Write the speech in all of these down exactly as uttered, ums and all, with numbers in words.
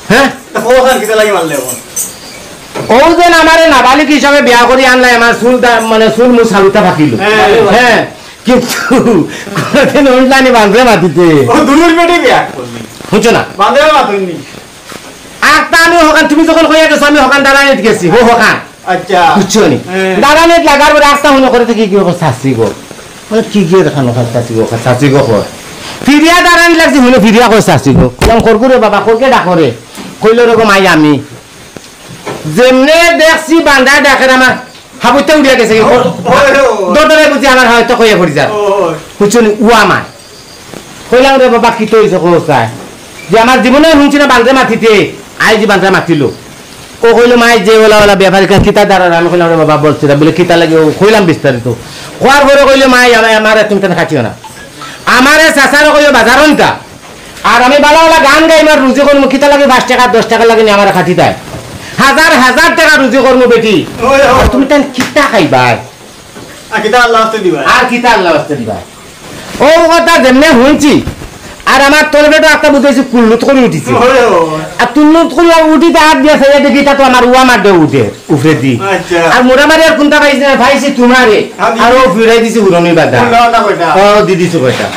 হ্যাঁ? তা কও খান কিতা লাগি মারলে অখন? ও যে আমারে নাবালিক হিসাবে বিয়া করি আনলাই, আমার চুল দা-, মানে চুল মুছ হালুতা ফাঁকিল। হ্যাঁ। হ্যাঁ, কিন্তু কোনোদিন উঠলানি বান্ধে মাতিতে। ও দূর বেটি বিয়া করলি। বুঝছো না? বান্ধে মাতুনি। আর তা আমি হকান, তুমি যখন কইয়া গেছো, আমি হকান দাঁড়ানিত গেছি, ও হকান। আচ্ছা। বুঝছো নি? হ্যাঁ। দাঁড়ানিত লাগার পরে আস্তা মনে করে থাকি কি ওকে শাস্তি গো। মানে কি গিয়ে দেখানো হয় শাস্তি গো, শাস্তি গো কর। ফিরিয়া দাঁড়ানি লাগছে, হুনে ফিরিয়া কয় শাস্তি গো। কইলাম, "করগু রে বাবা, করকে ডাকরে।" কইল, "রে গো মাই আমি।" যেমনে দেখছি বান্দায় ডাকের আমার হাবুতে উড়িয়া গেছে। ও, ও, ও। দরদরে বুঝি আমার হয়তো কইয়া পড়ি যার। ও, ও। বুঝছো নি? ও আমার। কইলাম, "রে বাবা, কিতা অইছে কও চাই?" যে আমার জীবনে হুনছি না বান্দরে মাতিতে, আইজ বান্দরে মাতিল। ও কইল, "মাই যে ওলা ওলা ব্যাপারী কান কিতা দাঁড়ার?" আমি কইলাম, "রে বাবা, বলছি না।" বলে, "কিতা লাগে?" ও কইলাম বিস্তারিত। কওয়ার পরে কইল, "মাই, আমা-, আমারে তুমি তেন খাটিও না। আমারে চাচারে কইও বাজারো নিতা। আর আমি বালা বালা গান গাইমু আর রুজি করমু, কিতা লাগে পাঁচ টেকা, দশ টেকা লাগে নি আমারে খাটিতায়। হাজার হাজার টেকা রুজি করমু বেটি। ওই, ওই। আর তুমি তেন কিতা খাইবায়?" আর কিতা আল্লাহ আস্তে দিবা? আর কিতা আল্লাহ আস্তে দিবা? ও কথা যেমনে হুনছি, আর আমার তলপেটো একটা বুঝাইছি, কুল্লুত করি উঠিছে। ওরে বাবা। আর তুল্লুত করি উঠিতে হাত দিয়া চাইয়া দেখি, ইটা তো আমার উয়া মারদে উঠে, উপরে দি। আচ্ছা। আর মোটামারি আর কোনটা পাইছি না, পাইছি তোমারে। আমি আর ও ফিরাই দিছি উড়নি বাদা। উল্টা কথা কইটা। ও, দি দিছো কয়টা।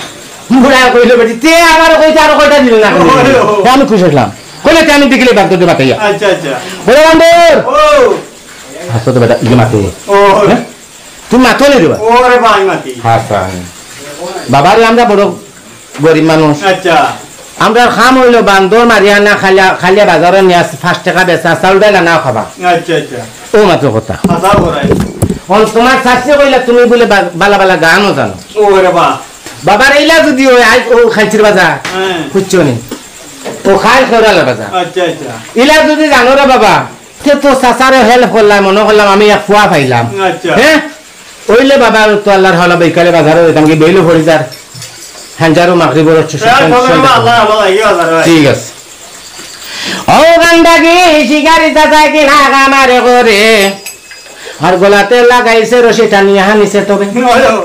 বুড়া কইলো, "বেটি, তে আমারে কইতে আরো কয়টা দিল না কেনে?" ওরে বাবা। তে আমি খুশি হইলাম। কইলে, "তে আমি দেখিলে বাদ করতে পারতাই।" আচ্ছা, আচ্ছা। বলে, "বান্দর।" ও। হাসো তো বেটা, ইয়ে মাতে। ও। হ্যাঁ? তুমি মাতো নি রে বা? ওরে ভাই মাতি। হাসান। বাবা রে, আমরা বড় গরিব মানুষ। আচ্ছা। আমরার কাম অইলো বান্দর মারিয়া না খালিয়া, খালিয়া বাজারো নিয়া পাঁচ টেকা বেচা, চাউল ডাইল আনা খাবা। আচ্ছা, আচ্ছা। ও মাত্র কথা। আচ্ছা, ওরাই। অন তোমার শাস্তি কইলা তুমি বুলে বা-, বালা বালা গানও জানো। ওরে বা। বাবার ইলা যদি অয়, আইজ ও খাইছির বাজার। হ্যাঁ। বুঝছো নি? ও খাইল খেউরালার বাজার। আচ্ছা, আচ্ছা। ইলা যদি জানো রে বাবা, তে তো চাচারে help করলাম, মনো করলাম আমি এক ফুয়া পাইলাম। আচ্ছা। হ্যাঁ? অইলে বাবা, তো আল্লাহর হাওলা বিকালে বাজারো যাইতাম কি বেইলো পড়ি যার। হাঞ্জারো মাগরিবর হচ্ছে হ্যাঁ, সন্তান, তবে সন্তান। বাবা, আল্লাহ, আল্লাহ, এই বাজারো। ঠিক আছে। ও গান্ডা কি শিকারি চাচা কি না আমারে করে? আর গলাতে লাগাইছে রশি টানিয়া হানিছে তবে। ওই, ওই।